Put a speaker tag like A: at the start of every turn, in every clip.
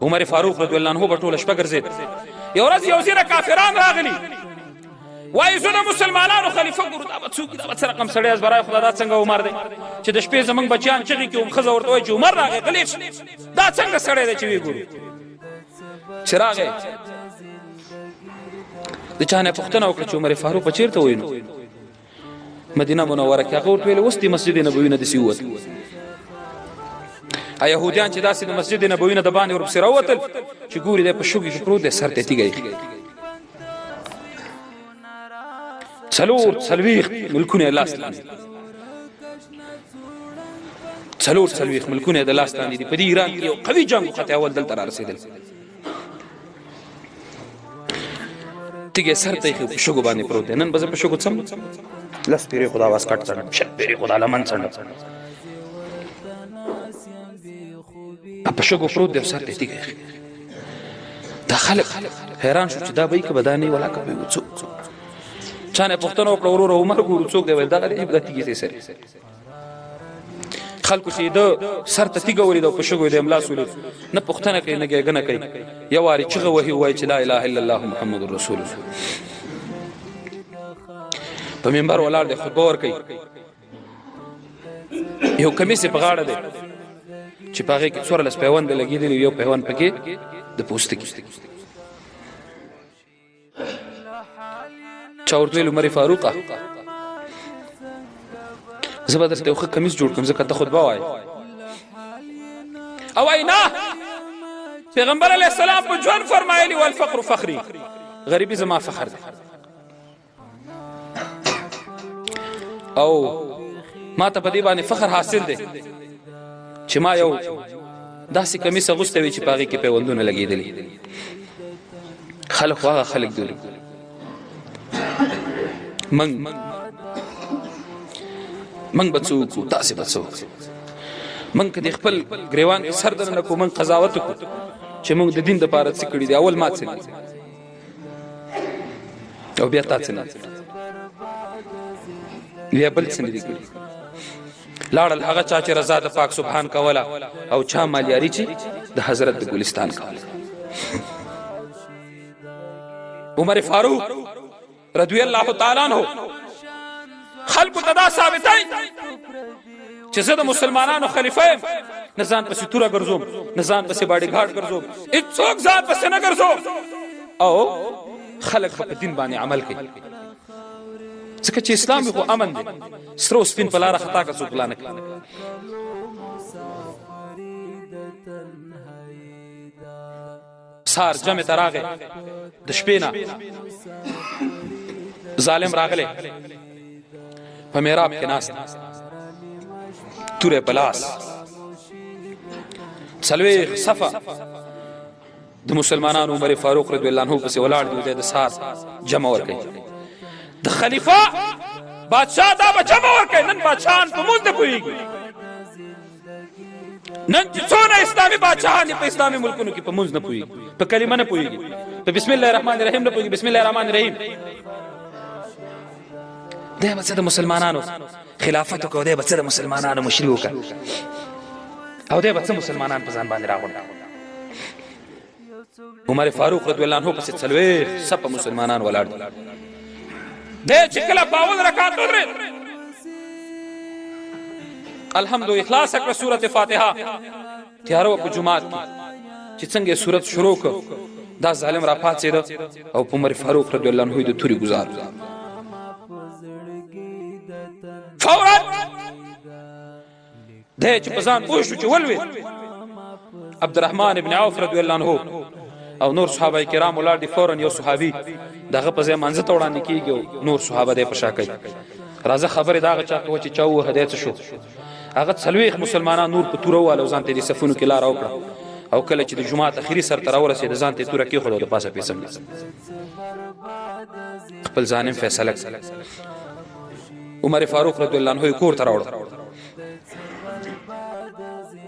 A: عمر فاروق رضی الله عنه به ټوله شپه ګرځېد. یو ورځ یو ځینه کافران راغلي، وایي زه د مسلمانانو خلیفه ګورو، دا به څوک، دا به څه رقم سړی از برای خدا، دا څنګه عمر دی چې د شپې زمونږ بچیان چغې کوي، ښځه ورته وایي چې عمر راغی، غلی شه، دا څنګه سړی دی چې ویې ګورو. چې راغی د چا نه پوښتنه وکړه چې عمر فاروق چېرته وینو؟ مدینه منوره کې. هغه ورته ویل اوس د مسجد نبوي نه داسې ووت. یهودیان چې داسې د مسجد نبوي نه د باندې ورپسې راووتل، چې ګوري دی په شګو کې پروت دی، سر ته یې تیږه ایښې. 44 ملکونه یې لاس لاندې، 44 ملکونه یې د لاس لاندې دي. په دې ایران کې یو قوي جنګ وخته، اول دلته را رسېدل، تیږه سر ته یې په شګو باندې پروت دی. نن به زه په شګو څم، 10 پیرې خدا واس کټ څنډم، 20 پیرې خدا لمن څنډم. په شګو پروت دی، سر ته تیږه. دا خلک حیران شو چې دا به یې که به دا نه ولا که به څوک. چا نه پوښتنه وکړه، وروره عمر ګورو څوک دی؟ ویل دغه دی، دا تیږې سره. خلکو چې د سر ته تیږه ولید او په شګو یې د املاس ولید، نه پوښتنه کوي نه ګېګنه کوي، یو وارې چیغه وهي، وایي چې لا اله الا الله محمد رسول الله. په منبر ولاړ دی، خطبه ورکوي، یو کمیس یې په غاړه دی چې په هغې کې 14 پیوند لګېدلي، یو پیوند پکې د پوستکي. چا ورته ویل عمر فاروقه زه به درته یو ښه کمیس جوړ کړم ځکه ته خطبه وایې. او وایي نه، پیغمبر علیه السلام په ژوند فرمایلي والفقر فخري، غریبي زما فخر دی او ما ته په دې باندې فخر حاصل دی چې ما یو داسې کمیس اغوستی وي چې په هغې کې پیوندونه لګېدلي. خلک خو هغه خلک دي، من به څه وکړو، تاسې به څه وکړو؟ من که د خپل ګریوان کې سر دننه کړو، من قضاوت وکړو چې موږ د دین دپاره څه کړي دي، اول ما څه دي او بیا تا څه نه، بیا بل څه نه دي کړي. لاړل هغه چا چې رضا د پاک سبحان کوله او چا مالیاري چې د حضرت د ګلستان کوله. عمر فاروق رضی الله تعالی عنہ خلکو ته دا ثابتای چې زه د مسلمانانو خلیفہ یم، نه ځان پسې توره ګرځوم، نه ځان پسې باډي ګارډ ګرځوم، هیڅوک ځان پسې نه ګرځوم، او خلک په دین باندې عمل کوي ځکه چې اسلام خو امن دی. سره او سپین په لاره خطا که څوک لا نه کوي. سار جمع ته راغی، د شپې نه ظالم راغلی، په محراب کې ناست، توره په لاس، 40 صفه د مسلمانانو عمر فاروق رضی الله عنه پسې ولاړ دی. د سار جمع ورکوي، د خلیفہ بادشاہ دا به جمع ورکوي. نن بادشاهان په مونږ نه پوهېږي. نن چې څونه اسلامي بادشاهان دي په اسلامي ملکونو کې، په مونځ نه پوهېږي، په کلمه نه پوهېږي، په بسم الله الرحمن الرحیم نه پوهېږي. بسم الله الرحمن الرحیم دی به څه د مسلمانانو خلافت وکړو، دی به څه د مسلمانانو مشري وکړه، او دی به څه مسلمانان په ځان باندې راغونډ. عمر فاروق رضی الله عنه پسې 40 صفه مسلمانان ولاړ دي. دی چې کله په اول رکعت ودرېد، الحمد اخلاص کړه، سورت فاتحه، تیاره په جماعت کې، چې څنګه سورت شروع کړ، دا ظالم را پاڅېده او په عمر فاروق رضی الله عنه د توري گزار. فورا دی چې په ځان پوه شو چې ولوېد، عبدالرحمن ابن عوف رضی الله عنه او نور صحابه کرام ولاړ دي، فورا یو صحابي دغه په ځای منځ ته وړاندې کیږي او نور صحابه دی په شا کوي. راځه خبرې دا چا کوي چې چا وه دی څه شو؟ هغه 40 مسلمانان نور په توره والو، ځان ته د صفونو کې لار وکړه، او کله چې د جمعه اخیری سر تر ورسېد، ځان ته توره کې خو د پاسه پیسم خپل ځانم فیصله. عمر فاروق رضی الله عنه کور ته راوړ.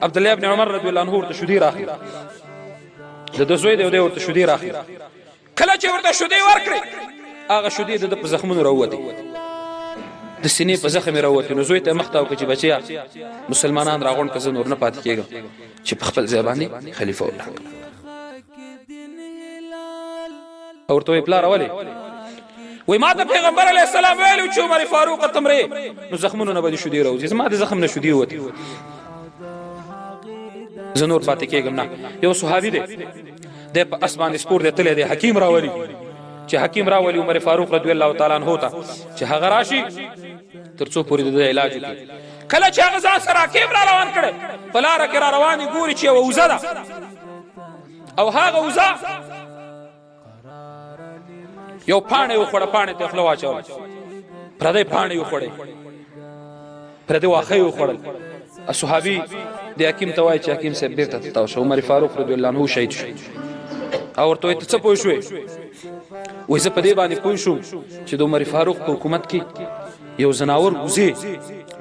A: عبد الله ابن عمر رضی الله عنه ورته شودي راخلي، د د زوی دی ورته شودي راخلي. کله چې ورته شودي ورکړي، هغه شودي د په زخمونو راووتي، د سینې په زخم راووتي. نو زوی ته مخ تاو کړ چې بچیا مسلمانان راغونډ که، زه نور نه پاتې کېږم، چې په خپل ځای باندې خلیفه وټاکل. او ورته وی پلار ولې؟ وای ما ته پیغمبر علی السلام ویلو چې عمر فاروق تمره نو زخمونه نه به شو دی راوځي، زما د زخم نه شو دی وتی، زه نور پاتې کېږم نه. یو صحابي دی، د په اسمان سپور دی تللی دی، حکیم راولي، چې حکیم راولي عمر فاروق رضی الله تعالی عنہ ته چې هغه راشي تر څو پورې د علاج وکړي. کله چې هغه ځان سره حکیم را روان کړي، په لاره کې را روانې ګوري چې یوه وزه ده، او هغه وزه یو پاڼه وخوړه، پاڼې ته خوله واچوله، پردی پاڼې وخوړې، پردی واښه یې وخوړل. صحابي د حکیم ته وایي چې حکیم صاحب بیرته تاو شو، عمر فاروق رضی الله عنه شهید شو. او ورته وایي ته څه پوه شوې؟ وایي زه په دې باندې پوه شوم چې د عمر فاروق په حکومت کې یو ځناور وزې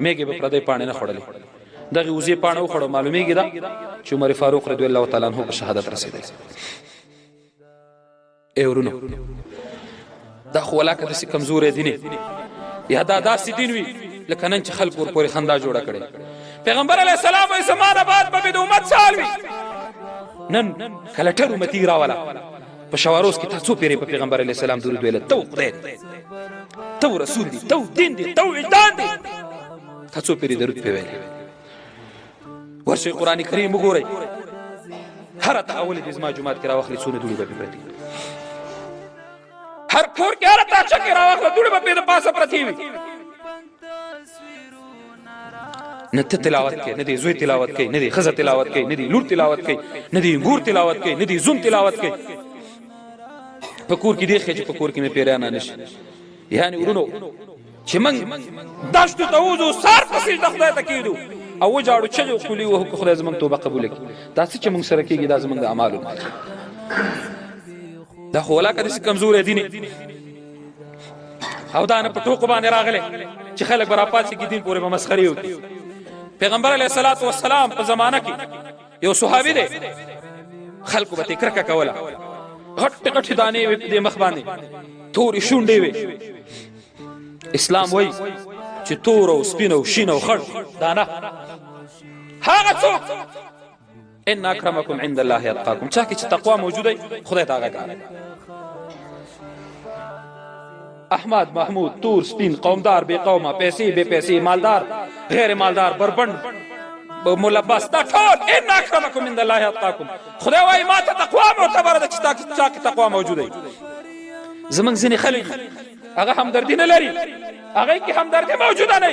A: میږې به پردی پاڼې نه خوړلې، دغې وزې پاڼه وخوړه، معلومیږي ده چې عمر فاروق رضی الله تعالی عنه په شهادت رسېدلی. ای ورونو، دا خو ولاکه داسې کمزوری دین یا دا داسې دین وي لکه نن چې خلک ورپورې خندا جوړه کړي. پیغمبر علیه السلام وایي زما نه بعد به د امت سال وي. نن کلټر امتي راوله په شواروز کې، تا څو پیرې په پیغمبر علیه السلام درود ویله؟ تو خدای دی، تو رسول دی، تو دین دی، تو وجدان دی، تا څو پیرې درود پې ویلی؟ ورشئ قرآن کریم وګورئ، هره تاولې دې زما جومات کې راواخلي، څونه دوړې به پرې پرتې، هر کور کې هره تاچه کې راواخله، دوړې به پرې د پاسه پرتې وي. نه ته تلاوت کوې، نه دې زوی تلاوت کوي، نه دې ښځه تلاوت کوي، نه دې لور تلاوت کوي، نه دې انګور تلاوت کوي، نه دې زوم تلاوت کوي. په کور کې دې ښه چې په کور کې مې پیریان نه شي. یعنی ورونو، چې موږ دشتو ته وځو، سر په سجده خدای ته کېدو او وژاړو، چغې خولې وهو که خدای زموږ توبه قبوله کړي. دا څه چې موږ سره کېږي دا زموږ د اعمالو نه. دا خو ولاکه داسې کمزوری دین او دا نه په ټوکو باندې راغلی چې خلک به راپاڅېږي دین پورې به مسخرې وکړي. پیغمبر علیه الصلاة والسلام په زمانه کې یو صحابي دی، خلکو به ترې کرکه کوله، غټې غټې دانې وې په دې مخ باندې، تورې شونډې وې. اسلام وایي چې تور او سپین او شین او خړ دانه هغه څوک، ان اکرمکم عند الله اتقاکم، چا کې چې تقوا موجوده خدای ته هغه ګران. احمد، محمود، تور، سپین، قومدار، بے قومه، پیسې، بے پیسې، مالدار، غیر مالدار، بربند، ملبس، دا ټول ان اکرمکم عند الله اتقاکم. خدای وایي ما ته تقوا معتبره ده چې چا کې تقوا موجوده. زمونږ ځینې خلک هغه همدردي نه لري، هغه کې همدردي موجوده نه.